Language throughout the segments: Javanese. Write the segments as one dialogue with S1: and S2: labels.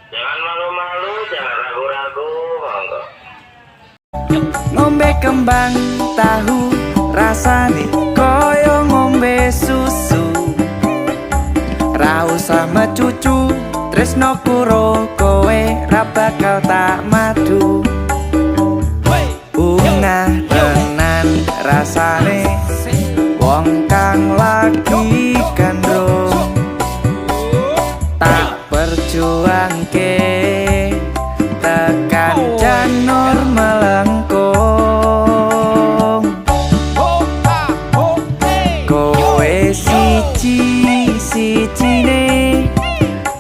S1: Jangan malu-malu, jangan ragu-ragu, monggo.
S2: Ngombe kembang tahu rasane koyo ngombe susu. Ra usah mecucu, tresno karo kowe ra bakal tak madu. Bungah tenan rasane wong kang lagi gandrung. Tak perjuangke tekan janur melengkung. Kowe siji sijine,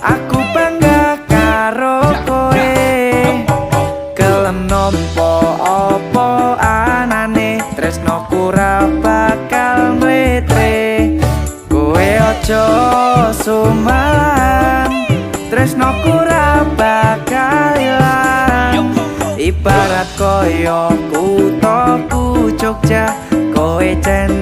S2: aku bangga karo kowe. Gelem nampa apa anane, tresnoku ra bakal mletre. Kowe aja sumelang, tresnoku ra bakal ilang. Ibarat koyo kuthaku Jogja, kowe jan